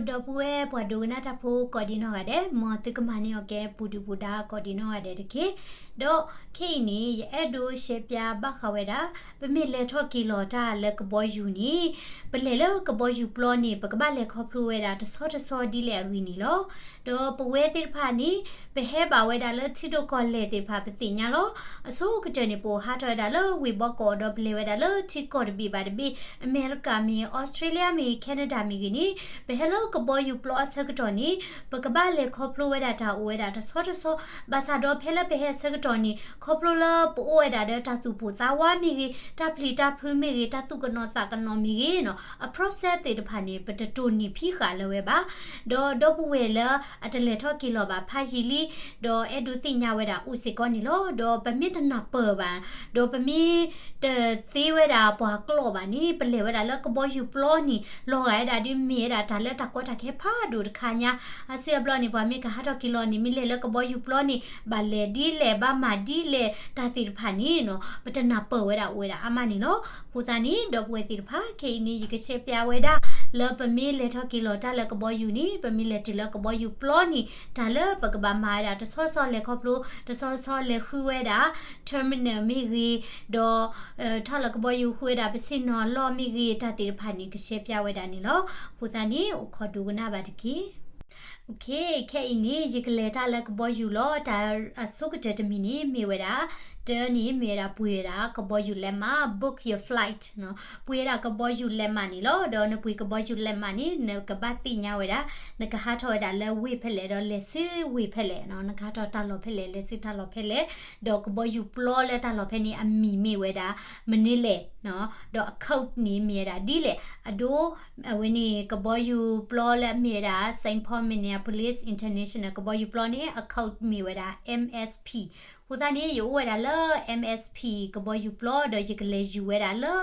ဒီပုၢ်ဝဲၢ်ပှၤဒိကနၣ်တၢ်ဖိကိးဒံးနီၢ်ဂၤဒဲး, မ်သုကမၤန့ၢ်အီၤကဲပူၤဒုၣ်ပူၤဒါကိးဒံးနီၢ်ဂၤဒဲးတက့ၢ်. ဒီးခဲအံၤန့ၣ် ယအဲၣ်ဒိးရှဲပၠးဘၣ်ဃးဝဲဒၣ် ပမ့ၢ်လဲၤထီၣ်က့ၤလီၤတၢ်လၢကဘီယူၤန့ၣ် ပလဲၤလၢကဘီယူၤပျီန့ၣ် ပကဘၣ်လဲၤခီဖျိဝဲဒၣ်တဆီတဆီဒ်လဲၣ်အဂ့ၢ်န့ၣ်လီၤ. ဒီးပဝဲသ့ၣ်တဖၣ်န့ၣ် ပဟဲဘၣ်ဝဲဒၣ်လၢထံဒိၣ်ကီၢ်လဲၢ်သ့ၣ်တဖၣ် ပသ့ၣ်ညါလီၤ. အဆိကတၢၢ်န့ၣ် ပအိၣ်ဟးထီၣ်ဝဲဒၣ်လၢဝ့ၢ်ဘီကီး ဒီးပလဲၤဝဲဒၣ်လၢထံကီၢ်တဘ့ၣ်ဘၣ်တဘ့ၣ်, အမဲရကၤမ့ၢ်ဂ့ၤ, အီစထြ့လယါမ့ၢ်ဂ့ၤ, ခဲနဒၤမ့ၢ်ဂ့ၤန့ၣ် ပဟဲလၢကဘီယူၤပျီအဆၢကတီၢ်န့ၣ် ပကဘၣ်လဲၤခီဖျိဝဲဒၣ်တၢ်အိၣ်ဝဲဒၣ်တဆီတဆီ, ဘၣ်ဆၣ်ဒီးဖဲလၢပဟဲအဆၢကတီၢ်န့ၣ် ခီဖျိလၢပအိၣ်ဝဲဒၣ်ဒီးတၢ်သူၣ်ပိၢ်သးဝါမ့ၢ်ဂ့ၤ, တၢ်ပျံၤတၢ်ဖုးမ့ၢ်ဂ့ၤ, တၢ်သူၣ်ကနိးသးကနိးမ့ၢ်ဂ့ၤနီၤ, အ process သ့ၣ်တဖၣ်န့ၣ် ပတတိၢ်နီၣ်ဖံးဃာ်လၢၤဝဲဘၣ်. ဒီးဒီပုၢ်ဝဲၢ်လၢအတလဲၤထီၣ်က့ၤလီၤဘၣ်ဖးယံာ်လံ ဒီးအဲၣ်ဒိးသ့ၣ်ညါဝဲဒၣ်အိၣ်စ့ၢ်ကီးန့ၣ်လီၤ. ဒီးပမ့ၢ်တနၢ်ပၢၢ်ဘၣ်, ဒီးပမ့ၢ်တသ့ဝဲဒၣ်ပှၤကျိာ်ဘၣ်န့ၣ် ပလဲၤဝဲဒၣ်လၢကဘီယူၤပျီန့ၣ် လီၤဂာ်ဝဲဒၣ်ဒ်မ့ၢ်ဝဲဒၣ်တၢ်လၢတၢ်ကီတၢ်ခဲဖးဒိၣ်တခါညါ, အါစုအါဘျီန့ၣ် ပှၤမ့ၢ်ကဟးထီၣ်က့ၤလီၤန့ၣ် မ့ၢ်လဲၤလၢကဘီယူၤပျီန့ၣ် ဘၣ်လဲၤဒ်လဲၣ် ဘၣ်မၤဒ်လဲၣ် တၢ်သ့ၣ်တဖၣ်န့ၣ်နီၤ ပတနၢ်ပၢၢ်ဝဲဒၣ်အိၣ်ဝဲဒၣ်အါမးန့ၣ်လီၤ. အဃိသတးန့ၣ် ဒီပုၢ်ဝဲၢ်သ့ၣ်တဖၣ် ခဲအံၤန့ၣ် ယကရှဲပၠးဝဲဒၣ် လၢပမ့ၢ်လဲၤထီၣ်က့ၤလီၤတၢ်လၢကဘီယူၤန့ၣ် ပမ့ၢ်လဲၤတုၤလၢကဘီယူၤပျီန့ၣ် တၢ်လၢပကဘၣ်မၤဝဲဒၣ် တဆီဆီလဲၤခီဖျိ တဆီဆီလဲၤဃုဝဲဒၣ် terminal မ့ၢ်ဂ့ၤ, ဒီး ထီၣ်လၢကဘီယူၤဃုဝဲဒၣ် ပဆ့ၣ်နီၤလီၢ်မ့ၢ်ဂ့ၤ တၢ်သ့ၣ်တဖၣ်န့ၣ် ကရှဲပၠးဝဲဒၣ်န့ၣ်လီၤ. အဃိသတးန့ၣ် အိၣ်ခိးဒိကနၣ်ဘၣ်တက့ၢ်. ခဲအံၤန့ၣ် ယကလဲၤတၢ်လၢကဘီယူၤလီၤ. တၢ်အဆိကတၢၢ်တမံၤန့ၣ် မ့ၢ်ဝဲဒၣ်, တၢ်န့ၣ်မ့ၢ်ဝဲဒၣ် ပှ့ၤဝဲဒၣ်ကဘီယူၤလဲးမး book your flight နီၤ, ပှ့ၤဝဲဒၣ်ကဘီယူၤလဲးမးန့ၣ်လီၤ. ဒီးနပှ့ၤကဘီယူၤလဲးမးန့ၣ် နကဘၣ်သ့ၣ်ညါဝဲဒၣ် နကဟးထီၣ်ဝဲဒၣ်လၢဝ့ၢ်ဖဲလဲၣ် ဒီးလဲၤဆူဝ့ၢ်ဖဲလဲၣ်နီၤ, နကဟးထီၣ်တၢ်လီၢ်ဖဲလဲၣ် လဲၤဆူတၢ်လီၢ်ဖဲလဲၣ်, ဒီးကဘီယူၤပျီလၢတၢ်လီၢ်ဖဲန့ၣ် အမံၤမ့ၢ်ဝဲဒၣ် မနုၤလဲၣ်နီၤ, ဒီးအ code န့ၣ်မ့ၢ်ဝဲဒၣ်ဒ်လဲၣ်, အဒိ အဝဲန့ၣ် ကဘီယူၤပျီလၢအမ့ၢ်ဝဲဒၣ် Saint Paul Minneapolis International ကဘီယူၤပျီန့ၣ် အ code မ့ၢ်ဝဲဒၣ် M S P. အဃိသတးန့ၣ် ယအိၣ်ဝဲဒၣ်လၢ M S P ကဘီယူၤပျီ ဒီးယကလဲၤယူၤဝဲဒၣ်လၢ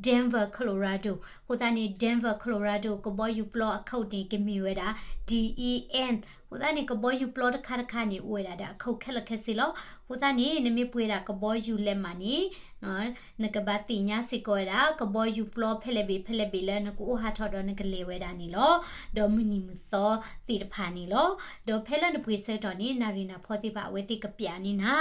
Denver Colorado. အဃိသတးန့ၣ် Denver Colorado ကဘီယူၤပျီအ code န့ၣ် ကမ့ၢ်ဝဲဒၣ် D E N. အဃိသတးန့ၣ် ကဘီယူၤပျီတခါတခါန့ၣ် အိၣ်ဝဲဒၣ်ဒီးအ code ခဲလၢာ်ခဲဆ့လီၤ. အဃိသတးန့ၣ် နမ့ၢ်ပှ့ၤဒၣ်ကဘီယူၤလဲးမးန့ၣ် နကဘၣ်သ့ၣ်ညါစ့ၢ်ကီးဝဲဒၣ် ကဘီယူၤပျီဖဲလဲၣ်ဘ့ၣ် ဖဲလဲၣ်ဘ့ၣ်လၢနကအိၣ်ဟးထီၣ်ဒီးနကလဲၤဝဲဒၣ်န့ၣ်လီၤ. ဒီးမုၢ်နံၤမုၢ်သီသ့ၣ်တဖၣ်န့ၣ်လီၤ. ဒီးဖဲလၢနပှ့ၤဆၢကတီၢ်န့ၣ် နၣ်ရံၣ်နၢ်ဖီသ့ၣ်တဖၣ် အဝဲသ့ၣ်ကပျးန့ၢ်နၤ.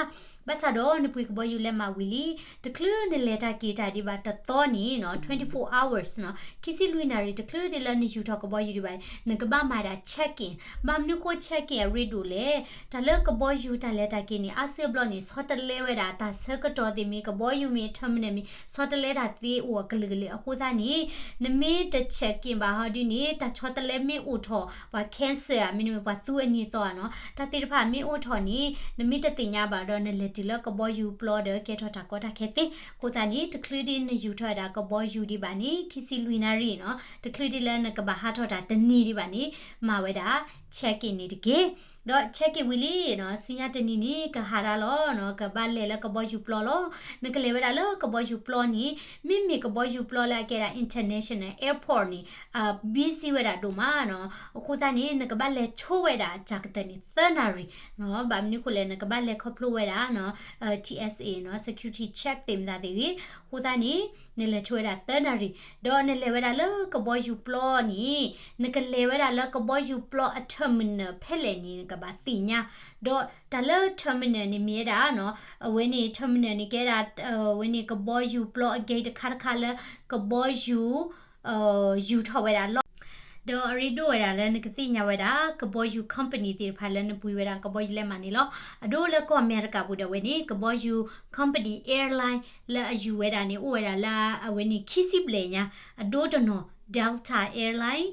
ဘၣ်ဆၣ်ဒီးနပှ့ၤကဘီယူၤလဲးမးဝံၤလံ, တချုးနလဲၤတၢ်က့ၤတၢ်ဒံးဘၣ်တသီန့ၣ်နီၤ, twenty-four hours နီၤ, ခံဆံလွံၢ်နၣ်ရံၣ် တချုးဒံးလၢနယူၤထီၣ်ကဘီယူၤဒံးဘၣ်န့ၣ် နကဘၣ်မၤဒၣ် check in. ဘၣ်မနုၤဃိ check in အရ့ဒိၣ်လဲၣ်. တၢ်လၢကဘီယူၤတၢ်လဲၤတၢ်က့ၤန့ၣ် အါစုအါဘျီန့ၣ် ဆီတလဲဝဲဒၣ်တၢ်ဆၢကတီၢ်သ့ၣ်မ့ၢ် ကဘီယူၤမ့ၢ် terminal မ့ၢ် ဆီတလဲတၢ်သ့အိၣ်အကလုာ်ကလုာ်အဃိသတးန့ၣ် နမ့ၢ်တ check in ဘၣ်ဟီဒ်န့ၣ် တၢ်ဆီတလဲမ့ၢ်အိၣ်ထီၣ် ပှၤ cancel ဧါ မ့တမ့ၢ်ပှၤသူအနံၤသီဧါနီၤ, တၢ်သ့ၣ်တဖၣ်မ့ၢ်အိၣ်ထီၣ်န့ၣ် နမ့ၢ်တသ့ၣ်ညါဘၣ်ဒီး နလဲၤတုၤလၢကဘီယူၤပျီဒီးကဲထီၣ်တၢ်ကီတၢ်ခဲသ့. အဃိသတးန့ၣ် တချုးဒံးနယူၤထီၣ်ဝဲဒၣ်ကဘီယူၤဒံးဘၣ်န့ၣ် ခံဆံလွံၢ်နၣ်ရံၣ်နီၤ, တချုးဒံးလၢနကဘၣ်ဟးထီၣ်တၢ်တနံၤဒံးဘၣ်န့ၣ် မၤဝဲဒၣ် check in န့ၣ်တက့ၢ်. ဒီး check in ဝံၤလံနီၤ, ဆူညါတနံၤန့ၣ် ကဟးတၢ်လီၤနီၤ, ကဘၣ်လဲၤလၢကဘီယူၤပျီလီၤ. နကလဲၤဝဲဒၣ်လၢကဘီယူၤပျီန့ၣ် မ့မ့ၢ်ကဘီယူၤပျီလၢအကဲဒၣ် international airport န့ၣ် အ busy ဝဲဒၣ်ဒိၣ်မးနီၤ. အဃိသတးန့ၣ် နကဘၣ်လဲၤဆိဝဲဒၣ်အစှၤကတၢၢ်န့ၣ် သၢနၣ်ရံၣ်နီၤ. ဘၣ်မနုၤဃိလဲၣ် နကဘၣ်လဲၤခီဖျိဝဲဒၣ်နီၤ T S A နီၤ, security check သ့ၣ်မတၤသ့ၣ်ဂ့ၤ. အဃိသတးန့ၣ် နလဲၤဆိဝဲဒၣ်သၢနၣ်ရံၣ်, ဒီးနလဲၤဝဲဒၣ်လၢကဘီယူၤပျီန့ၣ် နကလဲၤဝဲဒၣ်လၢကဘီယူၤပျီအ terminal ဖဲလဲၣ်န့ၣ် နကဘၣ်သ့ၣ်ညါ. ဒီးတၢ်လၢ terminal န့ၣ်မ့ၢ်ဝဲဒၣ်နီၤ, အဝဲန့ၣ် terminal န့ၣ်ကဲဒၣ် အဝဲန့ၣ်ကဘီယူၤပျီအ gate တခါတခါလၢ ကဘီယူၤ ယူၤထီၣ်ဝဲဒၣ်လီၢ် ဒီးအရ့ဒိၣ်ဝဲဒၣ်လၢနကသ့ၣ်ညါဝဲဒၣ် ကဘီယူၤ company သ့ၣ်တဖၣ်လၢနပှ့ၤဝဲဒၣ်ကဘီယူၤလဲးမးန့ၣ်လီၤ. အဒိလၢကီၢ်အမဲရကၤပူၤဒီးဝဲန့ၣ် ကဘီယူၤ company airline လၢအယူၤဝဲဒၣ်န့ၣ် အိၣ်ဝဲဒၣ်လၢအဝဲန့ၣ် ခံဆံဘျဲၣ်ညါ, အဒိတနီၤ Delta Airline,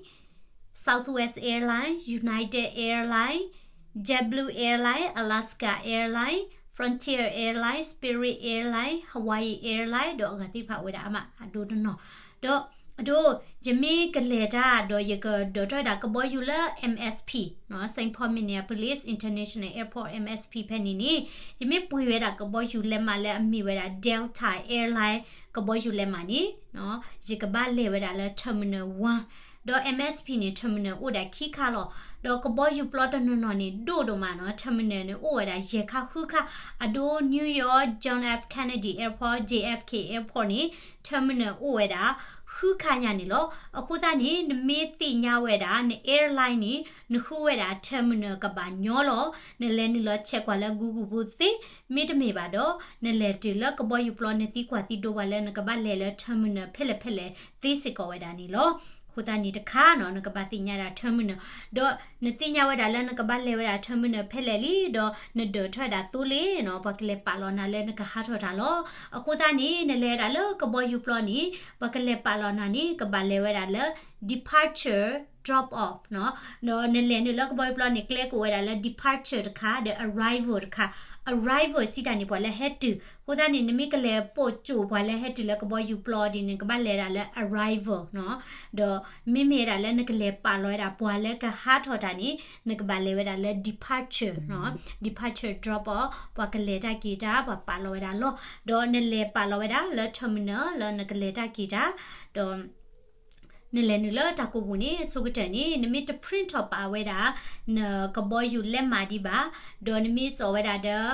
Southwest Airline, United Airline, JetBlue Airline, Alaska Airline, Frontier Airline, Spirit Airline, Hawaiian Airline ဒီးအဂၤသ့ၣ်တဖၣ်အိၣ်ဝဲဒၣ်အါမး အဒိတနီၤ. ဒီးအဒိ ယမ့ၢ်ကလဲၤတၢ်ဒီးယကဒိးထီၣ်ဝဲဒၣ်ကဘီယူၤလၢ M S P နီၤ, Saint Paul Minneapolis International Airport, M S P ဖဲန့ၣ်န့ၣ် ယမ့ၢ်ပှ့ၤဝဲဒၣ်ကဘီယူၤလဲးမးလၢအမ့ၢ်ဝဲဒၣ် Delta Airline ကဘီယူၤလဲးမးန့ၣ် ယကဘၣ်လဲၤဝဲဒၣ်လၢ terminal one ဒီး M S P န့ၣ် terminal အိၣ်ဒၣ်ခံခါလီၤ. ဒီးကဘီယူၤပျီတနီၤနီၤန့ၣ် ဒိၣ်ဒိၣ်မးနီၤ, terminal န့ၣ် အိၣ်ဝဲဒၣ်ယဲၢ်ခါဃုခါ, အဒိ New York John F Kennedy Airport, J F K Airport န့ၣ် terminal အိၣ်ဝဲဒၣ် ဃ ကုၢ်ခါညါန့ၣ်လီၤ. အဃိသတးန့ၣ် နမ့ၢ်သ့ၣ်ညါဝဲဒၣ် န airline န့ၣ် နဃုဝဲဒၣ် terminal ကဘၣ်ညီလီၤ. နလဲၤနုာ်လီၤ check ကွၢ်လၢ Google ပူၤသ့ မ့တမ့ၢ်ဘၣ်ဒီး နလဲၤတုၤလၢကဘီယူၤပျီ နသံကွၢ်သံဒိးပှၤလၢနကဘၣ်လဲၤလၢ terminal ဖဲလဲၣ်ဖဲလဲၣ်သ့စ့ၢ်ကီးဝဲဒၣ်န့ၣ်လီၤ. အဃိသတးန့ၣ်တခါနီၤ နကဘၣ်သ့ၣ်ညါဒၣ် terminal ဒီးနသ့ၣ်ညါဝဲဒၣ်လၢနကဘၣ်လဲၤဝဲဒၣ် terminal ဖဲလဲၣ်လံ ဒီးနဒၢးထီၣ်ဝဲဒၣ်သိလ့ၣ်နီၤ ပှၤကလဲၤပာ်လီၤနၤလၢနကဟးထီၣ်တၢ်လီၤ. အဃိသတးန့ၣ် နလဲၤဝဲဒၣ်လၢကဘီယူၤပျီန့ၣ် ပှၤကလဲၤပာ်လီၤနၤန့ၣ် ကဘၣ်လဲၤဝဲဒၣ်လၢ departure drop off နီၤ. ဒီးနလဲၤနုာ်လၢကဘီယူၤပျီန့ၣ် ကျဲကအိၣ်ဝဲဒၣ်လၢ departure တခါ ဒီး arrival တခါ. arrival စံးတၢ်န့ၣ် ပှၤလၢဟဲတုၤ. အဃိသတးန့ၣ် နမ့ၢ်ကလဲၤပိာ်ကၠိပှၤလၢဟဲတုၤလၢကဘီယူၤပျီဒ်န့ၣ် နကဘၣ်လဲၤဒၣ်လၢ arrival နီၤ. ဒီးမ့မ့ၢ်ဝဲဒၣ်လၢနကလဲၤပာ်လီၤဝဲဒၣ်ပှၤလၢကဟးထီၣ်တၢ်န့ၣ် နကဘၣ်လဲၤဝဲဒၣ်လၢ departure နီၤ. departure drop off ပှၤကလဲၤတၢ်က့ၤတၢ် ပှၤပာ်လီၤဝဲဒၣ်လီၢ်. ဒီးနလဲၤပာ်လီၤဝဲဒၣ်လၢ terminal လၢနကလဲၤတၢ်က့ၤတၢ် ဒီး နလဲၤနုာ်လၢတၢ်ကိးပူၤန့ၣ် အဆိကတၢၢ်န့ၣ် နမ့ၢ်တ print ထီၣ်ပာ်ဝဲဒၣ် နကဘီယူၤလဲးမးဒံးဘၣ်, ဒီးနမ့ၢ်စိာ်ဝဲဒၣ်ဒီး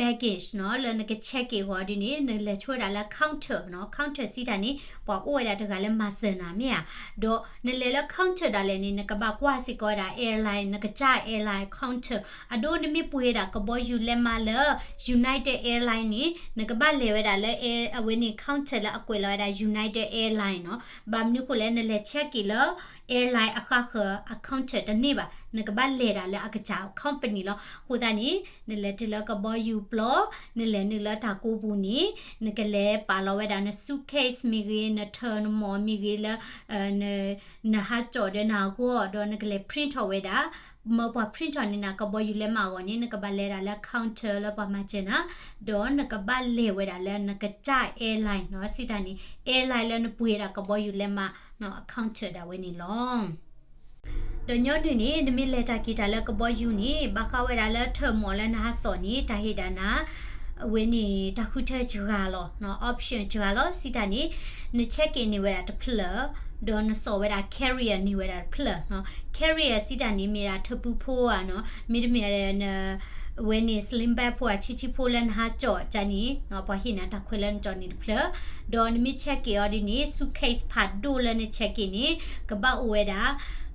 baggage နီၤ လၢနက check in အဂီၢ်ဒ်န့ၣ် နလဲၤဆိဝဲဒၣ်လၢ counter နီၤ. counter စံးတၢ်န့ၣ် ပှၤအိၣ်ဝဲဒၣ်တဂၤလၢမၤစၢၤနၤမ့ၢ်ဧါ. ဒီးနလဲၤလၢ counter ဒၣ်လဲာ်န့ၣ် နကဘၣ်ကွၢ်စ့ၢ်ကီးဝဲဒၣ် airline နကစၢ် airline counter အဒိ နမ့ၢ်ပှ့ၤဝဲဒၣ်ကဘီယူၤလဲးမးလၢ United Airline န့ၣ် နကဘၣ်လဲၤဝဲဒၣ်လၢ air အဝဲန့ၣ် counter လၢအကွဲးလီၤဝဲဒၣ် United Airline နီၤ. ဘၣ်မနုၤအဃိလဲၣ် နလဲၤ check in လၢ airline အဃၣ်ဃၢၤအ counter တန့ၢ်ဘၣ်, နကဘၣ်လဲၤဒၣ်လၢအကစၢ် company လီၤ. အဃိသတးန့ၣ် နလဲၤတုၤလၢကဘီယူၤပျီ နလဲၤနုာ်လၢတၢ်ကိးပူၤန့ၣ် နကလဲၤပာ်လီၤဝဲဒၣ်န suitcase မ့ၢ်ဂ့ၤ, နထၢၣ်နမီၢ်မ့ၢ်ဂ့ၤလၢ န နဟးကၠီၣ်ဒီးနဂီၢ် ဒီးနကလဲၤ print ထီၣ်ဝဲဒၣ်, မၢပှၤ print ထီၣ်န့ၢ်နၤကဘီယူၤလဲးမးအဂီၢ်န့ၣ် နကဘၣ်လဲၤဒၣ်လၢ counter လၢပှၤမၤစၢၤနၤ, ဒီးနကဘၣ်လဲၤဝဲဒၣ်လၢနကစၢ် airline နီၤ. စံးတၢ်န့ၣ် airline လၢနပှ့ၤဒၣ်ကဘီယူၤလဲးမးနီၤ အ counter ဒၣ်ဝဲန့ၣ်လီၤ. ဒီးညီနုၢ်န့ၣ် နမ့ၢ်လဲၤတၢ်က့ၤတၢ်လၢကဘီယူၤန့ၣ် ဘၣ်ဃးဝဲဒၣ်လၢထၢၣ်မီၢ်လၢနဟးစိာ်န့ၣ် တၢ်ဟ့ၣ်ဒၣ်နၤ အဝဲန့ၣ် တၢ်ဃုထၢစှၤလီၤနီၤ, option စှၤလီၤ. စံးတၢ်န့ၣ် န check in န့ၢ်ဝဲဒၣ်တဖျၢၣ်, ဒီးနစိာ်ဝဲဒၣ် carrier န့ၢ်ဝဲဒၣ်တဖျၢၣ်နီၤ. carrier စံးတၢ်န့ၣ် မ့ၢ်ဒၣ်ထၢၣ်ပူဖိဧါနီၤ, မ့တမ့ၢ် အဝဲန့ၣ် sling bag ဖိဧါ ဆံးဆံးဖိလၢနဟးကၠီၣ်ကန့ၣ်နီၤ, ပှၤဟ့ၣ်နၤတၢ်ခွဲးလၢနကၠီၣ်န့ၣ်တဖျၢၣ်, ဒီးနမ့ၢ် check in အီၤဒ်န့ၣ် suitcase ဖးဒိၣ်လၢန check in န့ၣ် ကဘၣ်အိၣ်ဝဲဒၣ်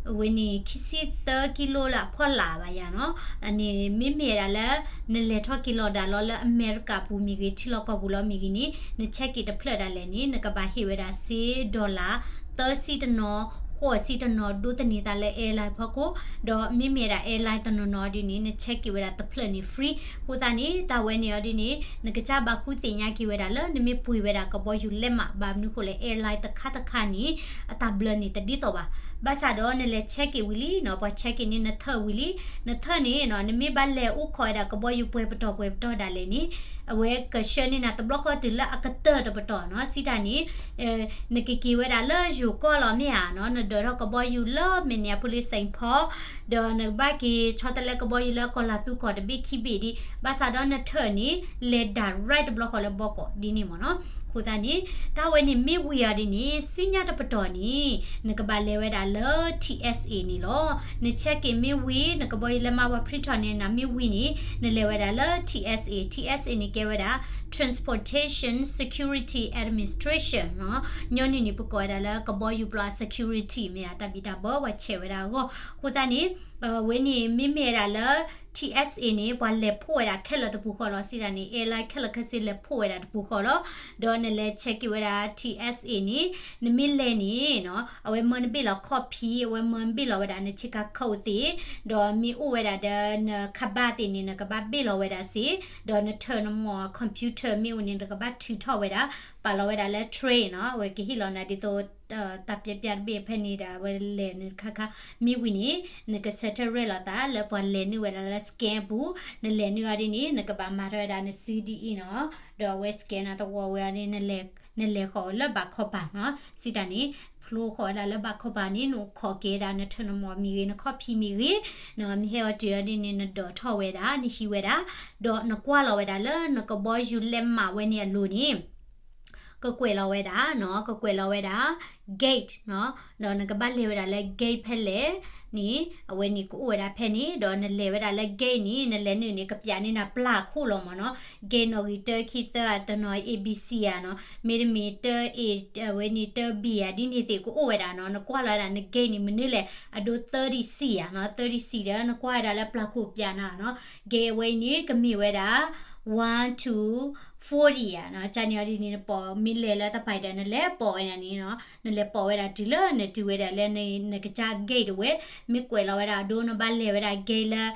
အဝဲန့ၣ် ခံဆံသၢ ကံလိလၢအဖီလာ်ဘၣ်ယၤနီၤ. အန့ၣ်မ့မ့ၢ်ဝဲဒၣ်လၢ နလဲၤထီၣ်က့ၤလီၤဒၣ်လီၤလၢအမဲရကၤပူၤမ့ၢ်ဂ့ၤ ထံလီၢ်ကီၢ်ပူၤလီၤမ့ၢ်ဂ့ၤန့ၣ် န check in တဖျၢၣ်ဒၣ်လဲာ်န့ၣ် နကဘၣ်ဟ့ၣ်ဝဲဒၣ်စ့ dollar သၢဆံတနီၤ ဃိးဆံတနီၤ ဒိးသန့ၤသးလၢ airline ဖီခိၣ်, ဒီးမ့မ့ၢ်ဝဲဒၣ် airline တနီၤနီၤဒ်န့ၣ် န check in ဝဲဒၣ်တဖျၢၣ်န့ၣ် free. အဃိသတးန့ၣ် တၢ်ဝဲန့ၣ်အီၤဒ်န့ၣ် နကစၢ်ဘၣ်ဃုသ့ၣ်ညါက့ၤဝဲဒၣ်လၢ နမ့ၢ်ပှ့ၤဝဲဒၣ်ကဘီယူၤလဲးမး ဘၣ်မနုၤအဃိလဲၣ် airline တခါတခါန့ၣ် အတၢ်ဘျၢန့ၣ်တဒ်သိးဘၣ်. ဘၣ်ဆၣ်ဒီးနလဲၤ check in ဝံၤလံနီၤ, ပှၤ check in န့ၢ်နထၢၣ်ဝံၤလံ, နထၢၣ်န့ၣ်နီၤ နမ့ၢ်ဘၣ်လဲၤအိၣ်ခိးဝဲဒၣ်ကဘီယူၤပှဲၤပတီၢ်ပှဲၤပတီၢ်ဒၣ်လဲာ်န့ၣ် အဝဲကဆှၢန့ၢ်နၤတဘျီဃီတုၤလၢအကတၢၢ်တပတီၢ်နီၤ. စံးတၢ်န့ၣ် နကက့ၤဝဲဒၣ်လၢယိၤကီၢ်လီၤမ့ၢ်ဧါနီၤ, နဒၢးထီၣ်ကဘီယူၤလၢ Minneapolis Saint Paul ဒီးနကဘၣ်က့ၤဆီတလဲကဘီယူၤလၢကီၢ်လၤသူကီၢ်တဘ့ၣ်ခံဘ့ၣ်ဒံး, ဘၣ်ဆၣ်ဒီးနထၢၣ်န့ၣ် လဲၤ direct တဘျီဃီလၢဘီကီးဒ်န့ၣ်မ့ၢ်နီၤ. အဃိသတးန့ၣ် တၢ်ဝဲန့ၣ်မ့ၢ်ဝံၤအီၤဒ်န့ၣ် ဆူညါတပတီၢ်န့ၣ် နကဘၣ်လဲၤဝဲဒၣ်လၢ T S A န့ၣ်လီၤ. န check in မ့ၢ်ဝံၤ နကဘီယူၤလဲးမးပှၤ print ထီၣ်န့ၢ်နၤမ့ၢ်ဝံၤန့ၣ် နလဲၤဝဲဒၣ်လၢ T S A, T S A န့ၣ်ကဲဝဲဒၣ် Transportation Security Administration နီၤ. ညီနုၢ်န့ၣ် ပကိးဝဲဒၣ်လၢကဘီယူၤပျီ security မ့ၢ်ဧါ, တၢ်ဘံၣ်တၢ်ဘၢပှၤဆဲးဝဲဒၣ်အဂီၢ်. အဃိသတးန့ၣ် အဝဲန့ၣ်မ့မ့ၢ်ဝဲဒၣ်လၢ T S A န့ၣ် ပှၤလဲၤဖှိၣ်ဝဲဒၣ်ခဲလၢာ်တပူၤဃီလီၤ. စံးတၢ်န့ၣ် airline ခဲလၢာ်ခဲဆ့လဲၤဖှိၣ်ဝဲဒၣ်တပူၤဃီလီၤ. ဒီးနလဲၤ check in ဝဲဒၣ် T S A န့ၣ် နမ့ၢ်လဲၤန့ၣ်နီၤ အဝဲမၢနဘ့ၣ်လီၤခီၣ်ဖံး, အဝဲမၢနဘ့ၣ်လီၤဝဲဒၣ်နဆ့ကၤ code သ့ၣ်, ဒီးမ့ၢ်အိၣ်ဝဲဒၣ်ဒီးနခါဘၣ်သ့ၣ်န့ၣ် နကဘၣ်ဘ့ၣ်လီၤဝဲဒၣ်စ့ၢ်, ဒီးနထၢၣ်နမီၢ် computer မ့ၢ်အိၣ်န့ၣ် နကဘၣ်ထုးထီၣ်ဝဲဒၣ် ပာ်လီၤဝဲဒၣ်လၢ tray နီၤ. အဝဲကဟ့ၣ်လီၤနၤဒ်သိး တၢ်ပျဲပျဲတဘ့ၣ်ဖဲန့ၣ်ဒီး အဝဲလဲၤနုာ်တခါခါ မ့ၢ်ဝံၤန့ၣ် နက settle ရ့ၣ်လီၤသးလၢပှၤလဲၤနုာ်ဝဲဒၣ်လၢ scan အပူၤ, နလဲၤနုာ်အီၤဒ်န့ၣ် နကဘၣ်မၤထီၣ်ဝဲဒၣ်န C D E နီၤ, ဒီးအဝဲ scan နၤသဝီဝဲအီၤန့ၣ် နလဲၤဃီၤလၢဘၣ်ခီပၤနီၤ. စံးတၢ်န့ၣ် ဖျိဃီၤဝဲဒၣ်လၢဘၣ်ခီပၤန့ၣ် နအိၣ်ခိးက့ၤဒၣ်နထၢၣ်နမီၢ်မ့ၢ်ဂ့ၤ နခီၣ်ဖံးမ့ၢ်ဂ့ၤ, မ့ၢ်ဟဲအီၤတုၤအီၤဒ်န့ၣ် နဒိးထီၣ်ဝဲဒၣ် နဟံးဝဲဒၣ်, ဒီးနကွၢ်လီၤဝဲဒၣ်လၢနကဘီယူၤလဲးမးဝဲန့ၣ်အလိၤန့ၣ် ကကွဲးလီၤဝဲဒၣ်နီၤ, ကကွဲးလီၤဝဲဒၣ် gate နီၤ, ဒီးနကဘၣ်လဲၤဝဲဒၣ်လၢ gate ဖဲလဲၣ်န့ၣ် အဝဲန့ၣ်ကအိၣ်ဝဲဒၣ်ဖဲန့ၣ်, ဒီးနလဲၤဝဲဒၣ်လၢ gate န့ၣ် နလဲၤနုာ်န့ၣ် ကပျးန့ၢ်နၤပျၢ်ခိၣ်လီၤမၢ်နီၤ, gate နီၣ်ဂံၢ်တၢ ခံ သၢ တနီၤ A B C ဧါနီၤ, မ့တမ့ၢ်တၢ A အဝဲန့ၣ်တၢ B ဧါ ဒ်န့ၣ်သ့ၣ်ကအိၣ်ဝဲဒၣ်နီၤ, နကွၢ်လီၤဝဲဒၣ်န gate န့ၣ် မနုၤလဲၣ် အဒိ thirty C ဧါနီၤ, thirty C ဒီး နကွၢ်ဝဲဒၣ်လၢပျၢ်ခိၣ်ပျးနၤနီၤ, gate အဝဲအံၤန့ၣ် ကမ့ၢ်ဝဲဒၣ် one to forty ဧါနီၤ, ကန့ၣ်အီၤဒ်န့ၣ် နပိာ် မ့ၢ်လဲၤလၢတပၤဒီး နလဲၤပိာ်ဝဲဒၣ်န့ၣ်နီၤ, နလဲၤပိာ်ဝဲဒၣ်တုၤလၢနတုၤဝဲဒၣ်လၢနကစၢ် gate တဝဲ, မ့ၢ်ကွဲးလီၤဝဲဒၣ်အဒိ နဘၣ်လဲၤဝဲဒၣ် gate လၢ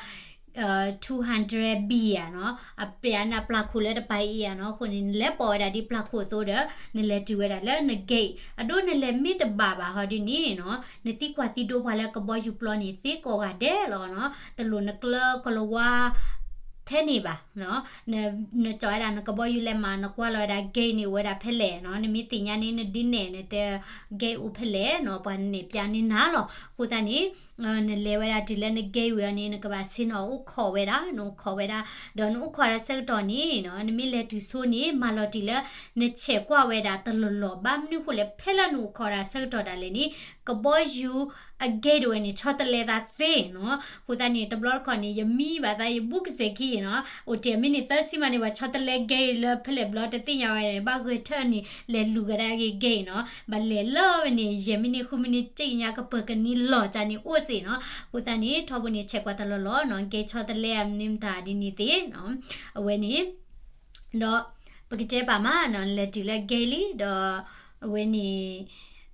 two hundred B ဧါနီၤ, အပျးနၤပျၢ်ခိၣ်လၢတပၤအံၤဧါနီၤ, အဃိန့ၣ် နလဲၤပိာ်ဝဲဒၣ်ဒ်ပျၢ်ခိၣ်အသိးဒီး နလဲၤတုၤဝဲဒၣ်လၢန gate, အဒိနလဲၤမ့ၢ်တဘၣ်ဘၣ်ဟီဒ်န့ၣ်နီၤ, နသံကွၢ်သံဒိပှၤလၢကဘီယူၤပျီန့ၣ် သ့ကိးဂၤဒဲးလီၤနီၤ, တလိၣ်နကျၢကလဝါ ထဲန့ၣ်ဘၣ်နီၤ, န နကၠီၤဝဲဒၣ်နကဘီယူၤလဲးမး နကွၢ်လီၤဝဲဒၣ် gate န့ၣ်အိၣ်ဝဲဒၣ်ဖဲလဲၣ်နီၤ, နမ့ၢ်သ့ၣ်ညါန့ၣ် နဒုးနဲၣ်နတဲ gate အိၣ်ဖဲလဲၣ်နီၤ, ပှၤနဲၣ်ပျးန့ၢ်နၤလီၤ, အဃိသတးန့ၣ် နလဲၤဝဲဒၣ်တုၤလၢန gate ဝံၤအီၤန့ၣ် နကဘၣ်ဆ့ၣ်နီၤအိၣ်ခိးဝဲဒၣ်, နအိၣ်ခိးဝဲဒၣ်, ဒီးနအိၣ်ခိးဒၣ်ဆၢကတီၢ်န့ၣ်နီၤ, နမ့ၢ်လဲၤတုၤဆိန့ၣ် မၤလီၤတံၢ်လၢ နဆဲးကွၢ်ဝဲဒၣ်တလီၢ်လီၢ်, ဘၣ်မနုၤဃိလဲၣ် ဖဲလၢနအိၣ်ခိးဒၣ်ဆၢကတီၢ်ဒၣ်လဲာ်န့ၣ် ကဘီယူၤအ gate တဝဲန့ၣ် ဆီတလဲသးသ့နီၤ, အဃိသတးန့ၣ် တဘျီတခီၣ်န့ၣ် ယမံဘၣ်သး ယဘူးကစဲးခံနီၤ, အိၣ်တ့ၢ်မံးနံးသၢဆံမးန့ၣ် ပှၤဆီတလဲ gate လၢဖဲလဲၣ်ဘျီတသ့ၣ်ညါဝဲန့ၣ် ဘၣ်ဂဲၤထၢၣ်န့ၣ် လဲၤလူၤကဒါက့ၤ gate နီၤ, ဘၣ်လဲၤလၢဝဲန့ၣ် ယဲၢ်မံးနံးဃုမံးနံး တ့ၢ်ညါကပၢၤကနံလီၢ်ကန့ၣ်အိၣ်စ့ၢ်နီၤ, အဃိသတးန့ၣ် ထီဘိန့ၣ် ဆဲးကွၢ်တလီၢ်လီၢ်နီၤ, gate ဆီတလဲမနုၤမတၤဒ်န့ၣ်သ့နီၤ, အဝဲန့ၣ် ဒီး ပကတဲပာ်မးနီၤ, နလဲၤတုၤလၢ gate လံ ဒီး အဝဲန့ၣ်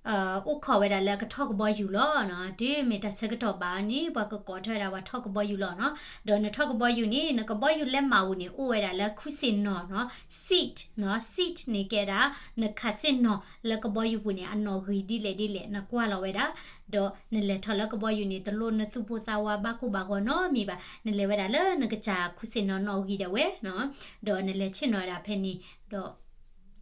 အိၣ်ခိးဝဲဒၣ်လၢကထီၣ်ကဘီယူၤလီၤနီၤ, တုၤမ့ၢ်တၢ်ဆၢကတီၢ်ဘၣ်န့ၣ် ပှၤကကိးထီၣ်ဝဲဒၣ်ပှၤထီၣ်ကဘီယူၤလီၤနီၤ, ဒီးနထီၣ်ကဘီယူၤန့ၣ် နကဘီယူၤလဲးမးပူၤန့ၣ် အိၣ်ဝဲဒၣ်လၢခူစ့ၣ်နီၤနီၤ, seat နီၤ, seat န့ၣ်ကဲဒၣ် နခးစ့ၣ်နီၤလၢကဘီယူၤပူၤန့ၣ် အနီၣ်ဂံၢ်ဒ်လဲၣ်ဒ်လဲၣ် နကွၢ်လီၤဝဲဒၣ်, ဒီးနလဲၤထီၣ်လၢကဘီယူၤန့ၣ် တလိၣ်နသူၣ်ပိၢ်သးဝးဘၣ်ကိၢ်ဘၣ်ဂီၤနီတမံၤဘၣ်, နလဲၤဝဲဒၣ်လၢနကစၢ်ခူစ့ၣ်နီၤနီၣ်ဂံၢ်ဒၣ်ဝဲနီၤ, ဒီးနလဲၤဆ့ၣ်နီၤဝဲဒၣ်ဖဲန့ၣ်, ဒီး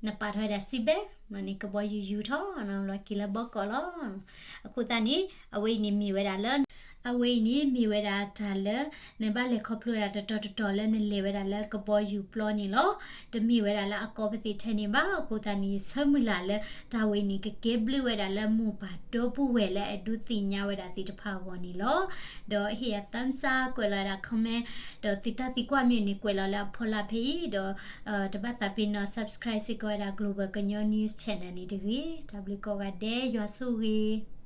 နပာ်ထီၣ်ဝဲဒၣ် seat belt န့ၣ် ကဘီယူၤယူၤထီၣ်နီၤ လီၤက့ၤလၢဘီကီးလီၤ. အဃိသတးန့ၣ် အဝဲအံၤန့ၣ်မ့ၢ်ဝဲဒၣ်လၢ အဝဲအံၤန့ၣ်မ့ၢ်ဝဲဒၣ်တၢ်လၢ နဘၣ်လဲၤခီဖျိဝဲဒၣ်တတီၤတတီၤလၢနလဲၤဝဲဒၣ်လၢကဘီယူၤပျီန့ၣ်လီၤ. တမ့ၢ်ဝဲဒၣ်လၢအကီပသ့ၣ်ထဲန့ၣ်ဘၣ်. အဃိသတးန့ၣ် ယဆၢမုၢ်လၢ်လၢတၢ်ဝဲအံၤန့ၣ် ကကဲဘျုးဝဲဒၣ်လၢမိၢ်ပၢ်ဒီပုၢ်ဝဲၢ်လၢအဒုးသ့ၣ်ညါဝဲဒၣ်သ့ၣ်တဖၣ်အဂီၢ်န့ၣ်လီၤ. ဒီးဟ့ၣ်ယၤ thumbs up ကွဲးလီၤဝဲဒၣ် comment ဒီးသုတၢ်သံကွၢ်မ့ၢ်န့ၣ် ကွဲးလီၤလၢအဖီလာ်ဖဲအံၤ ဒီး တဘၣ်သးပ့ၤနီၣ် subscribe စ့ၢ်ကီးဝဲဒၣ် Global ကညီ News Channel န့ၣ်တဂ့ၤ. တၢ်ဘျုးကိးဂၤဒဲး ယွၤဆိၣ်ဂ့ၤ.